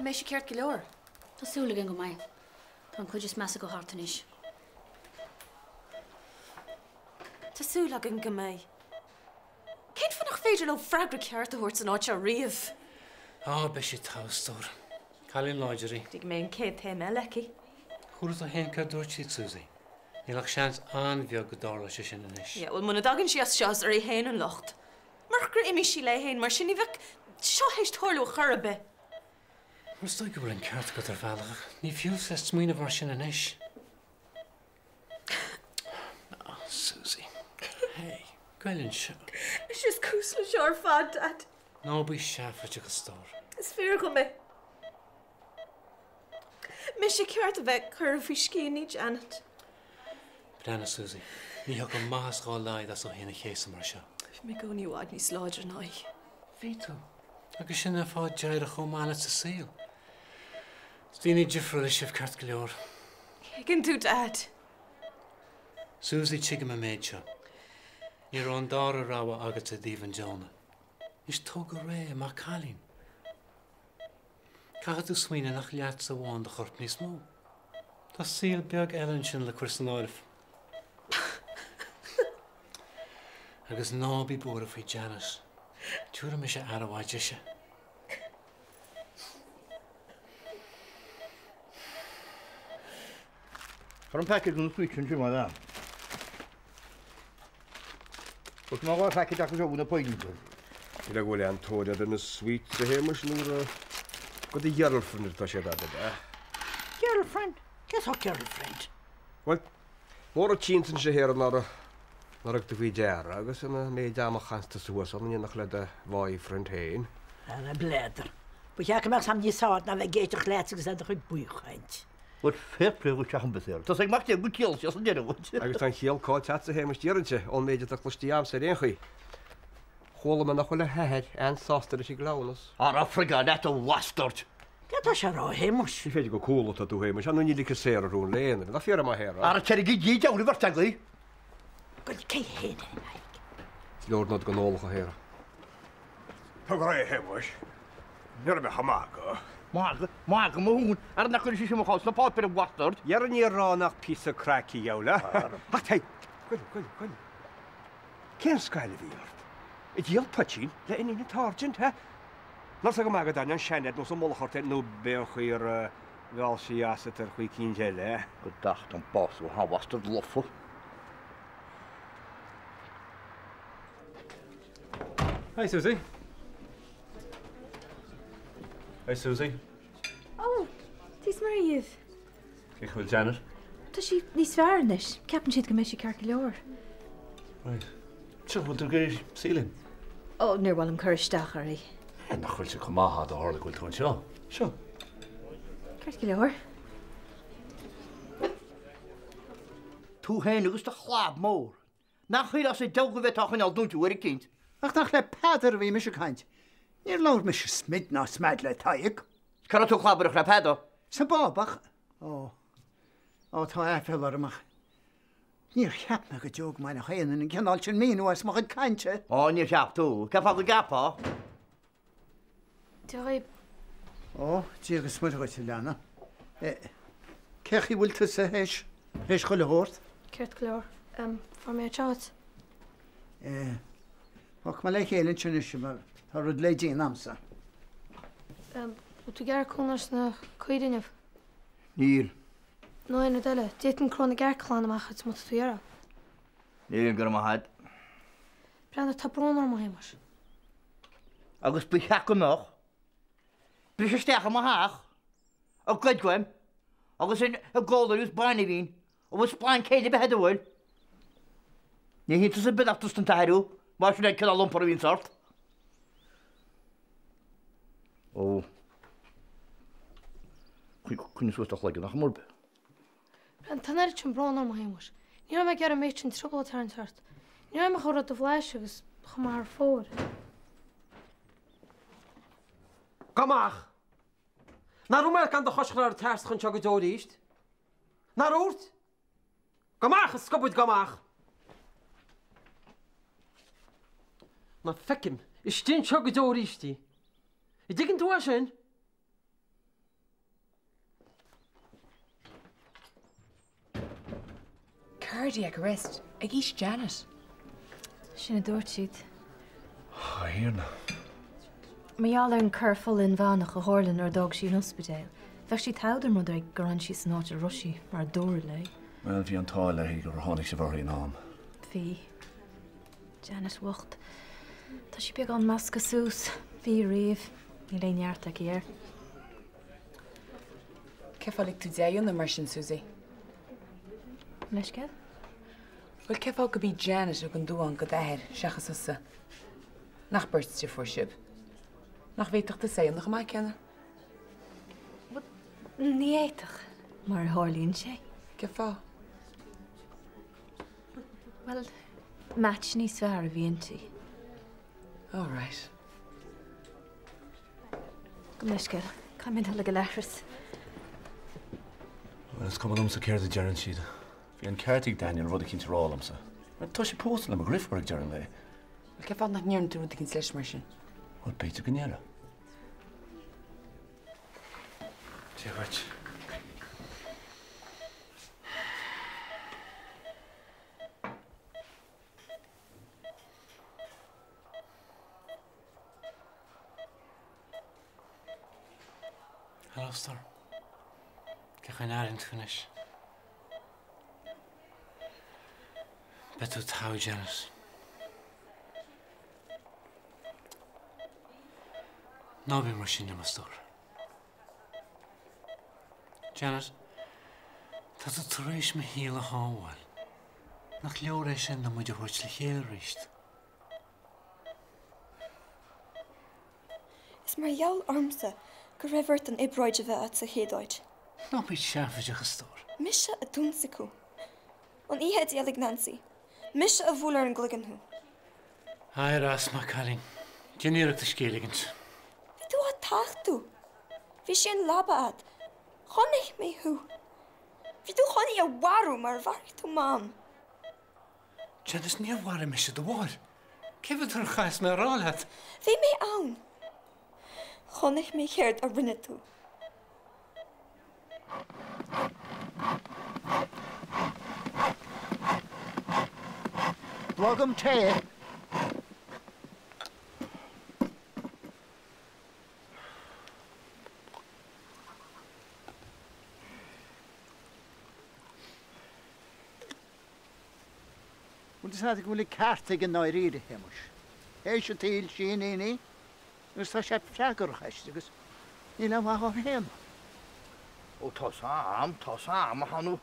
An mbeidh sí ceart go leor? Tá súil againn go mbeidh. Tá an chuid is measa dhó thart anois. Tá súil againn go mbeidh. Cén fáth nach féidir leo freagra ceart a thabhairt san áit seo riamh? Á, beidh sí togha, a stór. Cailín láidir í. Go dtí go mbeidh an chéad taom eile aici. Chuala tú féin céard dúirt siad, Susie. Níl ach seans an-bheag go dtarlóidh sé sin anois. Yeah, bhuel, muna dtagann sí as seo, is uirthi féin an locht. Murach gur imigh sí léi féin mar sin, ní bheadh seo théis tarlú chor ar bith. Bhuel, is dóigh go bhfuil an ceart agat ar bhealach, ach ní fiú a smaoineamh mar sin anois. Oh, Susie. Hey, goil anseo. Mise is cúis leis seo ar fad, Dad. Ná bí seafóideach, a stór. Is fíor dhom é. Mise ceart a bheith curtha faoi scian, ní Janet. Breathnaigh, Susie. Ní thiocfadh maitheas dhá laghad as thú féin a chéasadh mar seo. Bhí mé i gcónaí i bhfad níos láidre ná í. Bhí tú. Agus sin an fáth d'éirigh chomh maith leat sa saol. Is daoine difriúla sibh ceart go leor. Tuigeann tú, Dad. Susie, tuigim an méid seo. Ní raibh an dara rogha agat i dtaobh an deonaigh. Anois tóg go réidh é, maith an cailín. Caithfidh tú smaoineamh nach leatsa amháin do chorp níos mó. Tá saol beag eile ansin le cur san áireamh. Agus ná bí buartha faoi Janet. Tabharfaidh mise aire mhaith dise. Cuir an packet na sweets ansin mar a. Bhuel má dhá phacket acu seo na pointe. Síle go bhfuil aon tóir ar na sweets a Shéamais nó go do girlfriend atá siad agat, eh? Girlfriend? Cé atá girlfriend? Bhuel, mór an t-iontas a Shéara nár nár thug tú faoi deara agus an méid ama a chaitheanns tú suas ann in éineacht le do bhoyfriend féin. Ara b'fhéidir. Ba cheart go mbeadh Sam níos fearr ná bheith ag éisteacht leat agus le do chuid baothchaint. Bhuel, fair play dhuit ach an bith Tá ag mac Dé go ciall sé san deireadh dhuit. Agus tá an chiall caillte agatsa a Shéamais déarfainnse, ón méid atá cloiste agamsa ar aon chaoi. Chuala mé nach bhfuil a hathair an-sásta leis an gcleamhnas. Ara frigáil leat a bhastaird! Céard tá sé a rá, a Shéamais? Ní féidir gur cúl atá tú, a Shéamais, nó ní ligfidh Sarah rún léi aon uair. Nach fíor é mar Shara? Ara teirigí Dia deabhail an bheirt agaibh! Goil cé fhéin ar an aghaidh? Is leor nod don eolach, a Shara. Tóg ar aghaidh, a Shéamais. Ní raibh mé chomh maith agat. Magadh, magadh mo thún, ara nach gcuirfidh sí sin mo chás sna páipéir, a bhastaird! Dhera ní raibh nach píosa craic a gheall, a? Ach téigh! Goil, goil, goil. Cén scail a bhí ort? Ag díol poitín le iníon an tSáirsint, ha? Nár thug an magadh d'ainneoin seanfhear nós an mullach ort é nó b'é an chaoi ar mheall sí asat ar chaoi eicínt eile? Go dtacht an bás thú, a bhastard lofa! Hi Susie. Hi Susie. Ó, Dia is Muire dhaoibh. Cén chaoi a bhfuil Janet? Tá sí níos fearr anois. Ceapann siad go mbeidh sí ceart go leor. Right. Seo, bhfuil tú ag iarraidh suí linn? Ó, níor mhaith liom cur isteach oraibh. Eh, nach bhfuil sé chomh maith ó tharla go bhfuil tú anseo? Seo. Ceart go leor. Tú féin agus do chlab mór. Nach shílfeá sa diabhal go bhféadfá a choinneáil dúnta uair eicínt. Ach nach le Peadar a bhí mise ag caint. Níor labhair mise smid ná smeaid le Tadhg. Cá raibh tú ag clabaireacht le Peadar? Sa bpub ach, ó, ó, tá aiféala orm ach níor cheap mé go deo go mbainfeadh aon duine an cineál sin míniú as mo chuid cainte. Ó, níor cheap tú. Cén fáth go gceapfá? Dia dhaoibh. Ó, Dia agus Muire dhuit, a leana. Cé chaoi bhfuil tusa théis, théis chuile shórt? Ceart go leor. Fuair mé anseo dhuit. Fágfaidh mé le chéile ansin anois mar tá rud le déanamh a'msa. Bhfuil tú ag iarraidh cúnamh leis na caoirigh inniu? Níl. Nó aon rud eile. D'fhéadfainn cró na gcearc a ghlanadh amach dhuit má tá tú ag iarraidh. Níl, go raibh maith a'd. Breathnaigh, tá brón orm, a Shéamais. Agus ba cheart go mbeadh. Briseadh isteach i mo theach, ag goid uaim, agus ag ól anuas bainne mhín, an bhfuil splanc céille ar bith a'd an bhfuil? Ní hiontas ar bith nach dtrustan t'athair thú, mar sin é an cineál iompair a bhíonns ort. Ó. Coinnigh suas do chloigeann, nach mór. Tá an oiread sin brón orm, a Shéamais. Ní raibh mé ag iarraidh an méid sin trioblóid a tharraingt ort. Ní raibh mé chun rud a bhlaiseadh agus chuaigh mé thar fóir. Gabh amach! Nár dhúirt mé leat gan do chois a chur ar an tarsach anseo go deo arís? Nár dhúirt? Gabh amach, a scubaid, gabh amach! Ná feicim istigh anseo go deo arís í. An dtuigeann tú é sin? Cardiac arrest ag aois Janet. Sin a dúirt siad. A Thiarna. Mar gheall ar an cor fola inmheánach a tharla nuair a d'fhág sí an ospidéal, bheadh sí togha dá mba rud é gur fhan sí san áit a raibh sí, mar a dúradh léi. Bhuel, bhí an t-ádh léi gur tháinig sibh uirthi in am. Bhí. Janet bhocht. Tá sí beagán measctha suas. Bhí riamh. Níl aon neart aici air. Cén fáth ar lig tú di é a dhéanamh mar sin, Susie? Leithscéal? Bhuel, cén fáth gurb í Janet a thug an duán go d'athair seachas thusa? Nach beirt deirfiúr sibh? Nach bhféadfadh tusa é a dhéanamh chomh maith céanna? Bhuel, ní fhéadfadh, mar a tharlaíonn sé. Cén fáth? Bhuel, match níos fearr a bhí inti. All right. Gabh mo leithscéal, caithfidh mé dul ag an leithreas. Bhuel, is cuma liomsa céard a deireann siad. Bhí an ceart ag Daniel rud eicínt a rá liomsa. Tá sé pósta le mo dheirfiúr ag deireadh an lae. Bhuel, cén fáth nach ndeireann tú rud eicínt leis mar sin? Bhuel, b'fhéidir go ndéarfaidh. Dia dhuit. Hello, a stór. Cén chaoi a n-airíonn tú anois? Beidh tú togha, Janet. Ná bí mar sin liom, a stór. Janet, tá tú tar éis mo shaol a shábháil. Nach leor é sin le muid a thabhairt le chéile arís? Is mar gheall ormsa go raibh ort an obráid a bheith agat sa chéad áit. Ná bí seafóideach, a stór. Mise a d'ionsaigh thú. An oíche a d'éalaigh Nancy. Mise a bhuail ar an gcloigeann thú. Éirigh as, maith cailín. Déan iarracht do scéal a ligint. Bhí tú á tachtadh. Bhí sí ar an leaba agat. Chonaic mé thú. Bhí tú chun í a mharú mar a mharaigh tú Mam. Janet, níor mharaigh mise do mháthair. Cé mhéad uair a chaithfeas mé a rá leat? Bhí mé ann. Chonaic mé céard a rinne tú. Blogam tae. Bhfuil fhios agat go bhfuil an ceart aige i ndáiríre, a Shéamuis. Théis an tsaoil, sí iníon í, agus tá sé freagrach aisti agus níl aon mhaith dhá shéanadh. Ó tá's a'm, tá's a'm, a Sheáin,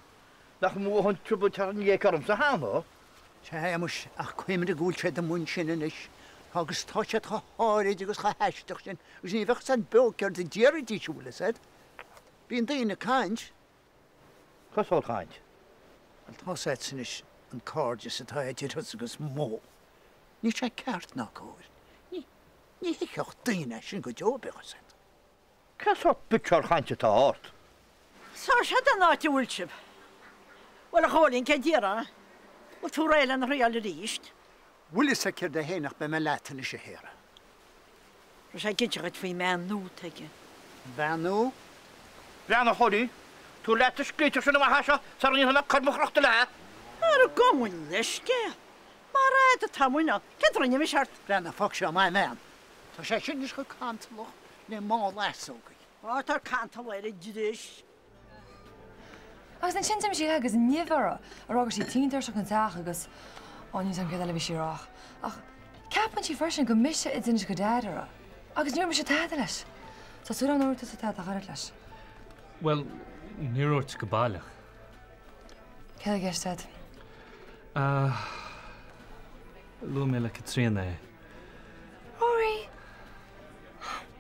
nach mó an trioblóid atá an léic ormsa cheana. Sea, a Shéamuis, ach cuimhnigh go bhfuil siad amuigh ansin anois agus tá siad chomh háirid agus chomh haisteach sin agus ní bheadh fhios a'd beo céard a déarfaidís, an bhfuil fhios a'd. Bíonn daoine ag caint. Cén sórt caint? Bhuel, tá's a'dsa anois an cairdeas atá idir thusa agus Mo. Níl sé ceart ná cóir. Ní, ní thuigfeadh daoine é sin go deo, bíodh fhios a'd. Cén sórt bitseáil chainte atá ort? Só seod é an áit a bhfuil sibh. Bhuel, a Chóilín, cé déarfá? Bhfuil tú réidh lena thriáil arís? Bhfuil fhios a'd céard é fhéin nach mbeidh mé leat anois, a Shéara. Raibh sé ag inse dhuit faoin mbean nua atá aige. Bean nua? Breathnaigh, a Chóilín, tabhair leat an scréiteach sin amach as seo sara ndéanfaidh mé coirm chrochta leat. Ara gabh mo leithscéal. Mar fhad atá muid ann, céard a rinne mise ort? Breathnaigh, fág seo amach a bhean. Tá sé sin anois chomh cantalach le mála easógaí. Á, tá cantal ar a dris. Agus ansin d'imigh sí agus nimh uirthi, ag rá go raibh sí tinn tuirseach an teach agus, ó níl 's agam céard eile a bhí sí a rá ach ceapann sí freisin gur mise a d'inis go Deaid uirthi agus níor dhúirt mise tada leis. Tá súil agam nár dhúirt tusa tada ach oiread leis. Bhuel, níor dhúirt go baileach. Céard atá i gceist agat? Ah, luaigh mé le Caitríona é. Rory!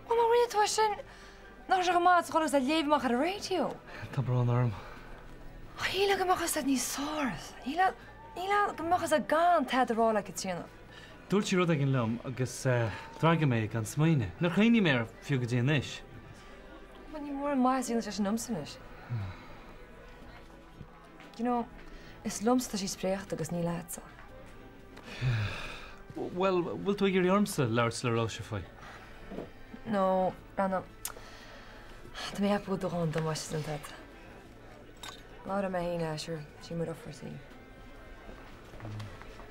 Bhuel, má rinne tú é sin, Nach raibh sé chomh maith a dhul agus a léamh amach ar an raidió? Tá brón orm. Shílfeá go mbeadh fhios agat níos fearr. Shílfeá go mbeadh fhios agat gan tada a rá le Caitríona. Dúirt sí rud éigin liom agus d'fhreagair mé gan smaoineamh. Níor chuimhnigh mé air fiú go dtí anois. Bhuel, ní mór an maitheas a dhéanamh sé sin liomsa anois. You know, is liomsa atá sí spréachta agus ní leatsa. Bhuel, bhfuil tú ag iarraidh ormsa labhairt le Róise faoi? No, Rana, tá mé ag ceapadh go bhfuil do dhóthain damáiste déanta agat. Labhróidh mé féin léi, sure, sí mo dheirfiúr í.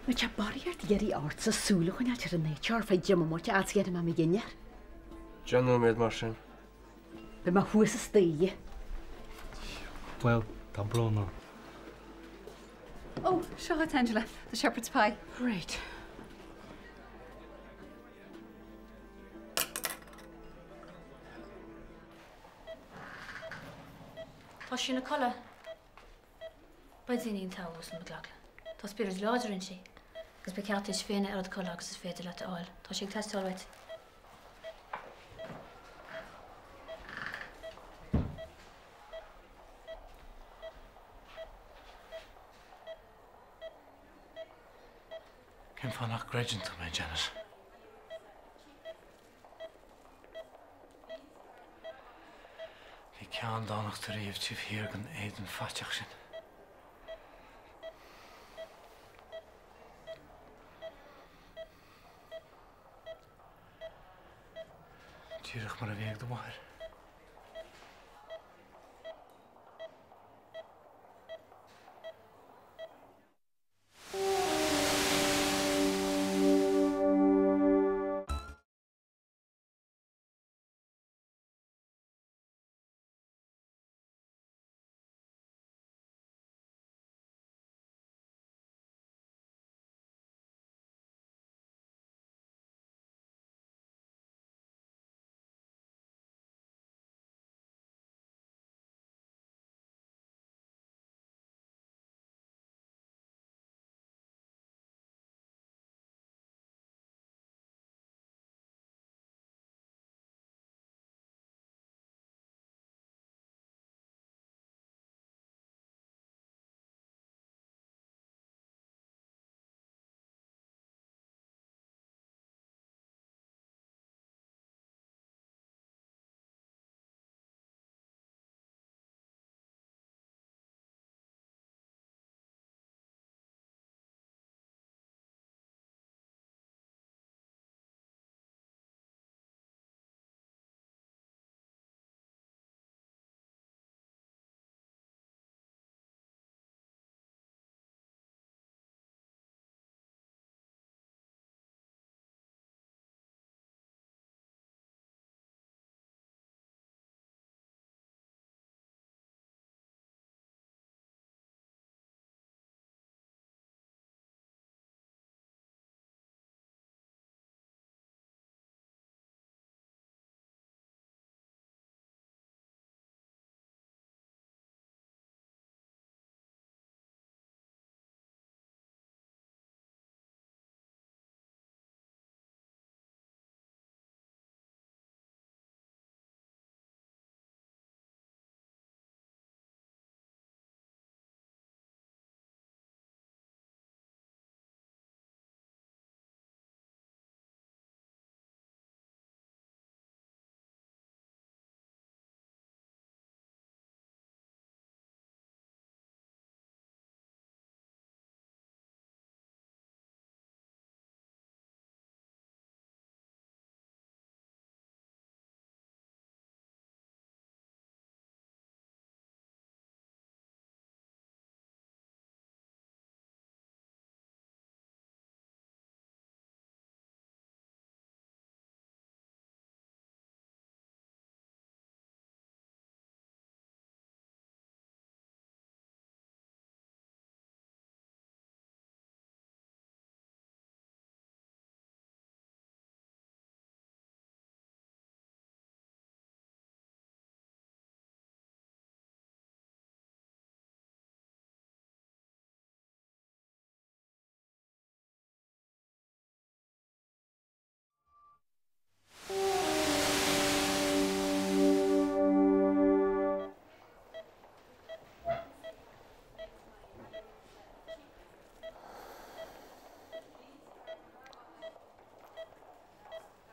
Mbeadh sé barraíocht d'iarraidh ortsa súil a choinneáilt ar an fhaighteoir ar feadh deich mbomaite fhad 's a dhéanfaidh mé mo dhinnéar. 10 nóiméad mar sin. Beidh mé thuas istoíche. Bhuel, tá brón orm. Ó, seo dhuit, Angela, do shepherd's pie. Right. Tá sí ina codladh. Beidh Iníon Togha Uasal McLaughlin. Tá spiorad láidir inti agus ba cheart duit féin a oiread codladh agus is féidir leat a fháil. Tá sí ag teastáil uait. Cén fáth nach gcreideann tú mé, Janet? Bhí ceanndánacht ariamh taobh thiar den éadan faiteach sin. Díreach mar a bhí ag do mháthair.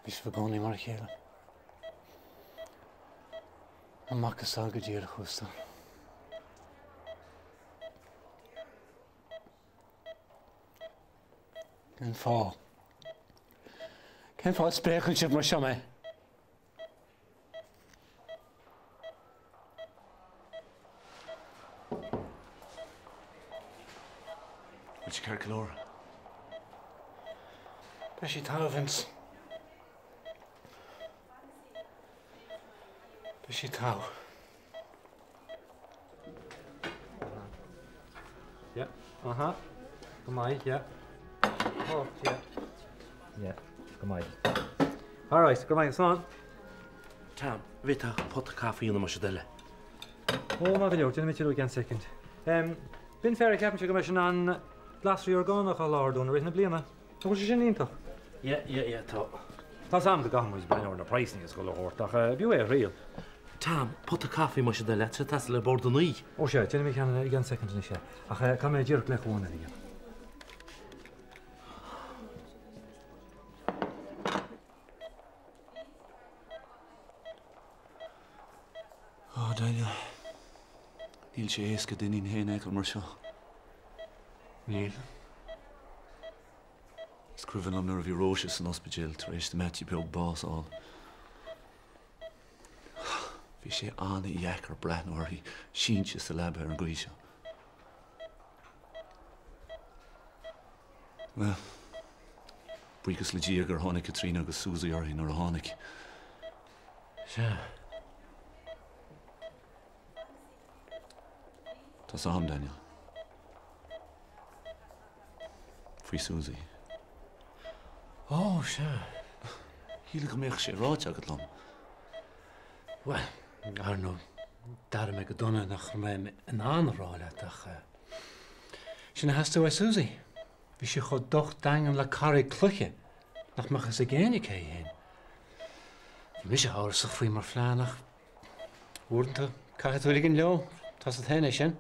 Bhí sibh i gcónaí mar a chéile. An macasamhail go díreach uasal. Cén fáth? Cén fáth a spréachann sibh mar seo mé? Bhfuil sí ceart go leor? Beidh sí togha, Vince. Beidh sí togha. Yeah, uh-huh. Go maith, yeah. Oh, yeah. Yeah, go maith. All right, go maith, slán. Tom, bhféadfá pota caife a dhéanamh más é do thoil é. Ó, maith go leor, déanfaidh mé tuilleadh i gceann soicind. B'in fear a cheapaimse go mbeidh sé in ann glasraí orgánacha a sholáthar dúinn i rith na bliana. Nach bhfuil sé sin iontach? Yeah, yeah, yeah, tá. Tá's a'm go gcaithfidh muid breathnú ar na praghsanna is chuile shórt ach b'fhiú é a thriail. Tom, pota caife más é do thoil é, tá sé ag teastáil ar bord a naoi. Ó sea, déanfaidh mé ceann i gceann soicind anois é. Ach caithfidh mé díreach glaoch amháin eile a dhéanamh. Ó, Daniel, níl sé éasca d'iníon féin a fheiceáil mar seo. Níl. Is cuimhin liom nuair a bhí Róise san ospidéal tar éis do Mattie beag bás a fháil. Bhí sé an-dheacair breathnú uirthi sínte sa leaba ar an gcaoi seo. Bhuel, buíochas le Dia gur tháinig Caitríona agus Susie uirthi nuair a tháinig. Sea. Tá's a'm, Daniel. Faoi Susie. Ó, sea. Shíl go mbeadh sé ráite agat liom. Bhuel, ar ndóigh, d'airigh mé go dona nach raibh mé in ann a rá leat ach sin a theastaigh uaidh Susie. Bhí sí chomh docht daingean le carraig cloiche nach mbeadh fhios ag éinne cé hí féin. Bhí mise amhrasach faoi mar phlean ach uaireanta caithfidh tú ligean leo, tá's agat féin é sin.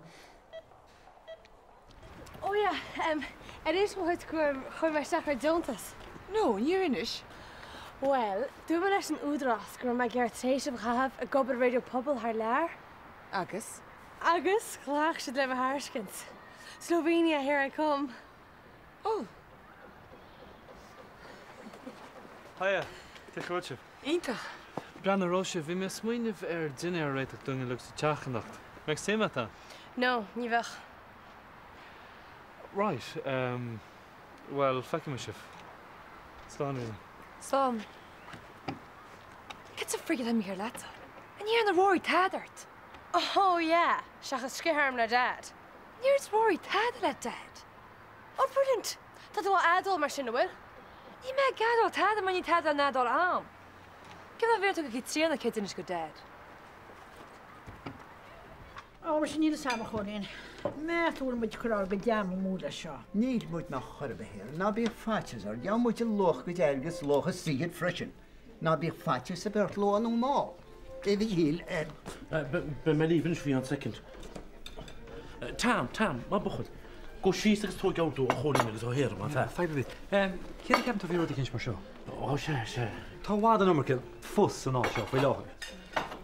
Oh yeah, ar inis mé dhuit gur chuir mé isteach ar deontas? No, níor inis. Bhuel, dúirt mé leis an Údarás go raibh mé ag iarraidh tréimhse a chaitheamh ag obair i raidió pobail thar lear. Agus? Agus ghlac siad le mo thairiscint. Slovenia, here I come. Oh. Hiya, cén chaoi a bhfuil sibh? Iontach! Breathnaigh, a Róise, bhí mé ag smaoineamh ar dinnéar a réiteach dúinn uilig sa teach anocht. Mbeadh suim agat ann? No, ní bheadh. Right, ehm, bhuel, feicfidh mé sibh. Slán, Ríona. Slán. Cad sa frig atá mícheart leatsa? An ndearna Rory tada ort? Oh yeah, seachas scith orm le Dad. Níor dúirt Rory tada le Dad. Oh brilliant! Tá tú á admháil mar sin, an bhfuil? Níl mé ag admháil tada mar níl tada le n-admháil a'm. Cén fáth a bhféadfadh tú go Caitríona céard d'inis go Dad? Ó, muise níl fhios a'm a Chóilín. Meas tú bhfuil muid ag cur ár gcuid ama amú leis seo? Níl muid ná chor ar bith air. Ná bíodh faitíos ort. Gheobhaidh muid luach ár gcuid airgid is luach a saothair freisin. Ná bíodh faitíos ar bith ort luath nó mall. Le do thoil. Beidh mé libh anois faoi cheann soicind. Tom, Tom, maith buachaill. Gabh síos agus tóig ordú ó Chóilín agus ó Shéara, más ea. Fadhb ar bith. Céard a cheapann tú faoi rud eicínt mar seo? Ó, sea, sea. Tá i bhfad an iomarca fuss san áit seo faoi láthair.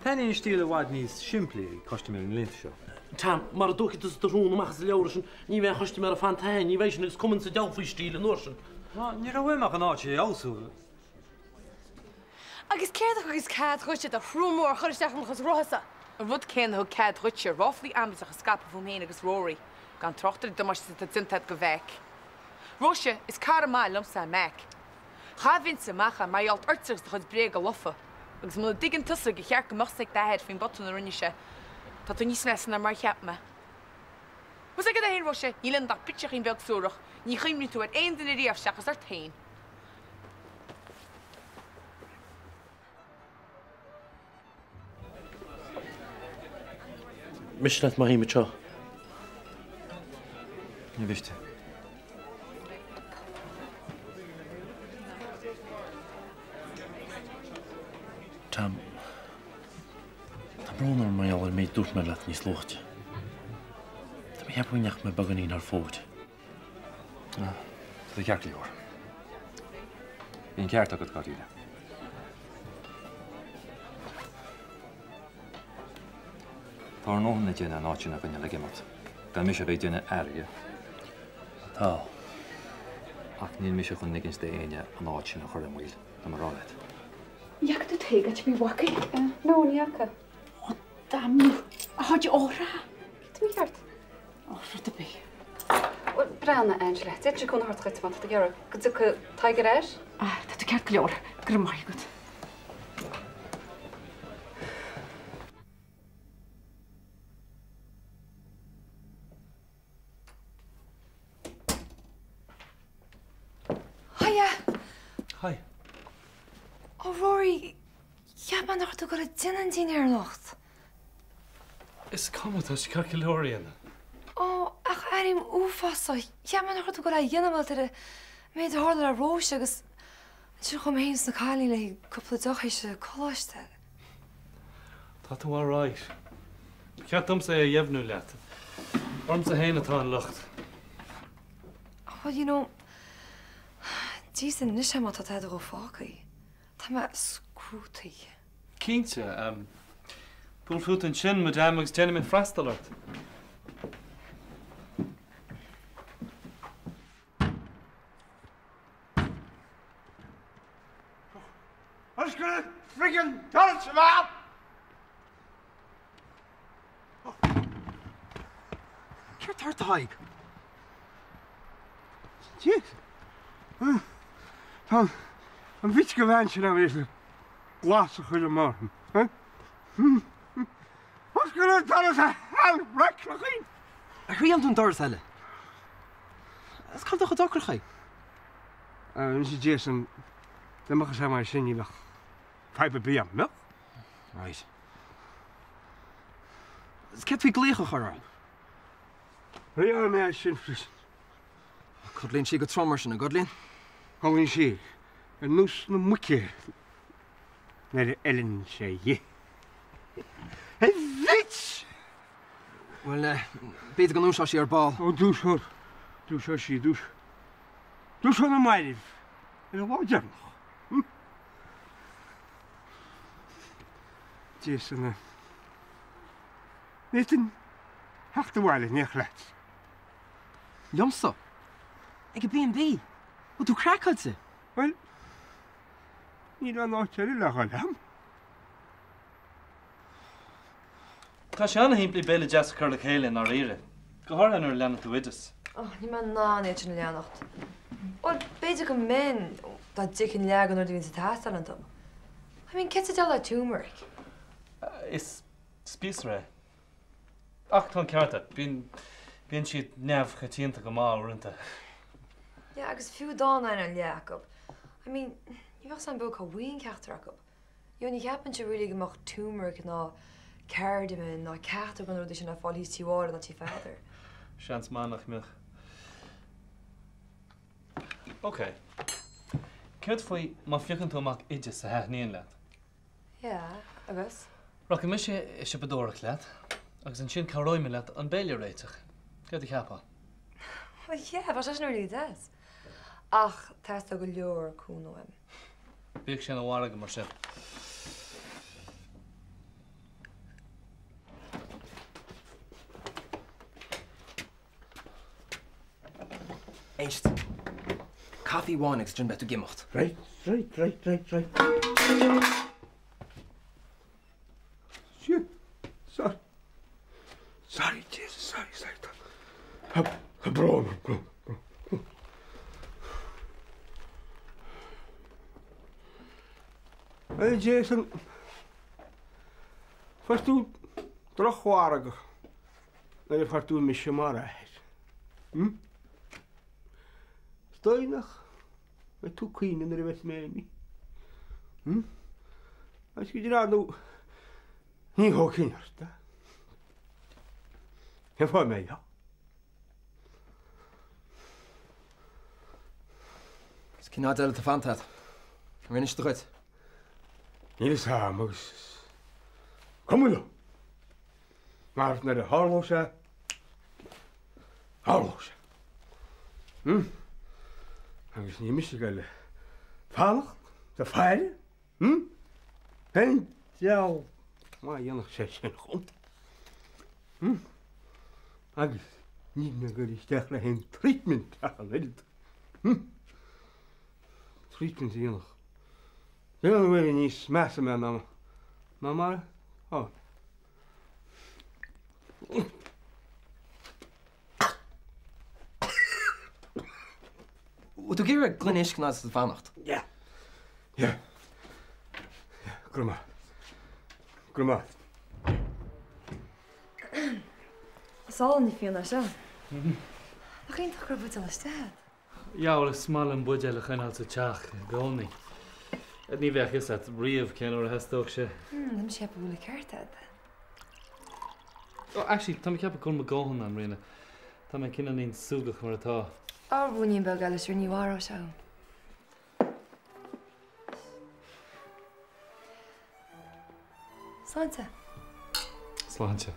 Taitníonn stíl i bhfad níos simplí ag custaiméirí na laethanta seo. Tom, mara dtógfaidh tusa do shrón amach as an leabhar sin, ní bheidh aon chustaiméir ag fanacht féin, ní bheidh sin agus cuma sa diabhal faoi stíl an uair sin. Ní raibh uaim ach an áit a fheabhsú. Agus céard a thugas cead dhuitse do shrón mór a chur isteach i mo chuid rotha-sa? An rud céanna a thug cead dhuitse ráflaí amaideacha a scaipeadh fúm féin agus Rory, gan trácht ar an damáiste atá déanta agat do Mheaic. Róise, is cara maith liomsa é Mac. Chaith Vince amach é mar gheall ortsa agus do chuid bréaga lofa. Agus muna dtuigeann tusa gur cheart go mbeadh 's ag d'athair faoin botún a rinne sé, tá tú níos measa ná mar a cheap mé. Bhfuil 's agat é féin, Róise, níl ionat ach bitseachín beag suarach, ní chuimhníonn tú ar aon duine riamh seachas ort féin. Miste leat má shuím anseo? Ní mhiste. Tom, tá brón orm mar gheall ar an méid a dúirt mé leat níos luaithe. Tá mé ag ceapadh go ndeachaigh mé beagáinín thar fóir. Tá tú ceart go leor. Bhí an ceart agat, dáiríre. Tá ár ndóthain le déanamh an áit sin againn ag imeacht. Gan mise a bheith ag déanamh airge. Tá. Ach níl mise chun ligint d'éinne an áit sin a chur i mbaol, tá mé a rá leat. Dheaca tú tae go bí bhacaí? No, ní fhaca. Ó, damnú! A chuid óra! Cad tá mícheart? Ó, rud ar bith. Bhuel, breathnaigh, Angela, d'fhéadfainnse cúnamh a thabhairt dhuit má tá tú ag iarraidh go dtiocfaidh Tadhg ar ais. Ah, tá tú ceart go leor. Go raibh maith agat. Hiya! Hi. Oh, Rory, cheap mé nach raibh tú ag dul ag déanamh an dinnéar anocht. Is cuma, tá sé ceart go leor a dhéanamh. Ó, ach airím uafásach. Cheap mé nach raibh tú ag dul é a dhéanamh mar an méid a tharla le Róise agus ansin chuaigh mé féin is na cailíní le haghaidh cúpla deoch théis an coláiste. Tá tú alright. Ba cheart domsa é a dheimhniú leat. Ormsa féin atá an locht. Well, you know, d'íosfainn anois é má tá tada dhó fágtha. Tá mé scrúdthaí. Cinnte. Buail fút ansin, madame, agus déanfaidh mé freastal ort. Oscail an friggin doras, a mham! Céard tá ort, a Thaidhg? Jeez. Tá an bhitch go bhean sin ann glas a chur amach orm. Oscail an doras a sheanfhreaclachaí! Ar thriail tú an doras eile? Is cad do chuid eochracha? Anois Jason, dá mbeadh sé mar sin ní bheadh fadhb ar bith agam, mbeadh? Right. Is céard faoi glaoch a chur orthu? Rinne mé sin freisin. Codlaíonn sí go trom mar sin, an gcodlaíonn? Codlaíonn sí ar nós na muice nuair a fheileann sé dhi. A bhitch! Bhuel, b'fhéidir go ndúiseoidh sí ar ball. Ó, dúiseoidh, dúiseoidh sí, dúis, dúiseoidh na mairbh ar an lá deireanach. Jason, an bhféadfainn theacht abhaile in éineacht leat. Liomsa? Ag an B&B? Bhfuil tú craiceáilte? Bhuel, níl aon áit eile le dhul agam. Tá sé an-shimplí béile deas a chur le chéile i ndáiríre, go háirithe nuair a leanann tú oideas. Oh, níl mé in ann iad sin a leanacht. Bhuel, b'fhéidir go mbeinn, dá dtuigfinn leath den rud a bhíonns ag teastáil iontu. I mean, céard sa diabhal é turmeric? Is spíosra é. Ach tá an ceart agat, bíonn, bíonn siad neamhchoitianta go maith uaireanta. Yeah, agus fiú dá n-aithneoinn leath acu, I mean, ní bheadh 's a'm beo cá bhfaighinn ceachtar acu. You know, ní cheapfainnse really go mbeadh turmeric ná cardamom ná ceachtar de na rudaí sin le fáil thíos Tí Mháire ná Tí Pheadair. Seans maith nach mbeadh. Ok. Céard faoi má phiocann tú amach oideas a thaitníonn leat? Yeah, agus? Rachaidh mise ag siopadóireacht leat agus ansin cabhróidh mé leat an béile a réiteach. Céard a cheapfá? Well yeah, bheadh sé sin really deas. Ach teastóidh go leor cúnamh uaim. Bíodh sé ina mhargadh mar sin. Éist. Caife amháin agus ansin beidh tú ag imeacht. Right, right, right, right, right. Shit. Sorry. Sorry, Jesus, sorry, sorry. Tá tá brón orm, brón, brón, brón. Hey Jason, fuair tú drochmhargadh nuair a fuair tú mise mar athair. Hm? Is dóigh nach mbeidh tú ag caoineadh nuair a bheas mé imithe. Hm? Agus go deimhin, ar ndóigh, ní thógfainn ort é. Cén fáth a mbeifeá? Is cén fhad eile atá fanta agat? Ar inis do dhuit? Níl fhios a'm agus is cuma liom. Mar nuair a tharlóidh sé, tarlóidh sé. Hm? Agus ní mise ag goil ag fanacht is ag faire, hm? Cén diabhal má dhéanfadh sé sin chugam? Hm? Agus níl mé ag goil isteach le haon treatment ach an oiread. Hm? Treatment a dhéanfadh. Déanamh uaire níos measa mé ná ná mar atá. Bhfuil tú ag iarraidh gloine uisce nó is fanacht? Yeah. Yeah. Yeah. Grma. Grma. Is álainn an fíon é seo. Nach iontach go raibh buidéal istigh agat? Yeah, bhuel, is maith liom buidéal a choinneáil sa teach i gcónaí. Ní bheadh fhios agat riamh cén uair a theastódh sé. Tá mise ag ceapadh go bhfuil an ceart agat. Oh, actually, tá mé ag ceapadh go bhfuil mo dhóthain agam, Ríona. Tá mé cineáilín súgach mar atá. Á, ruainnín beag eile, sure ní mharóidh sé thú. Sláinte. Sláinte.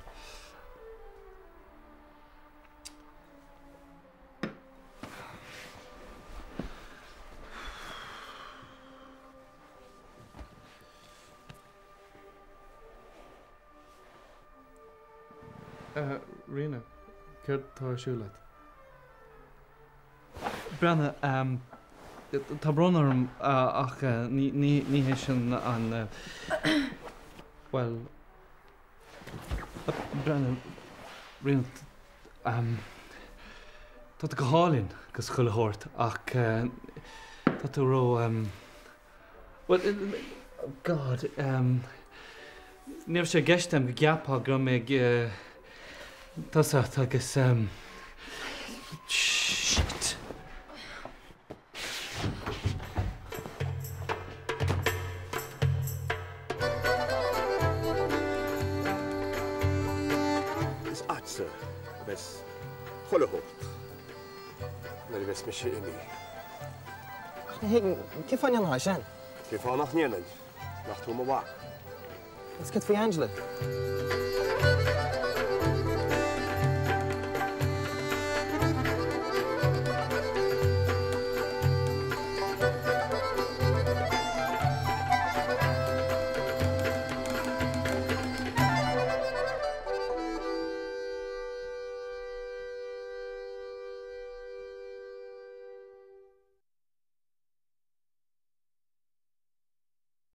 Ríona, céard atá ar siúl agat? Breathnaigh, tá brón orm ach ní hé sin an, bhuel, breathnaigh, Ríona, tá tú go hálainn agus chuile shórt ach tá tú ró, bhuel, God, ní raibh sé i gceist agam go gceapfá go raibh mé ag tosacht agus, shit. Is agatsa a bheas chuile shórt nuair a bheas mise imithe. Ach ní thuigim, cén fáth a ndéanfá é sin? Cén fáth nach ndéanfainn? Nach tú mo mhac? Agus céard faoi Angela?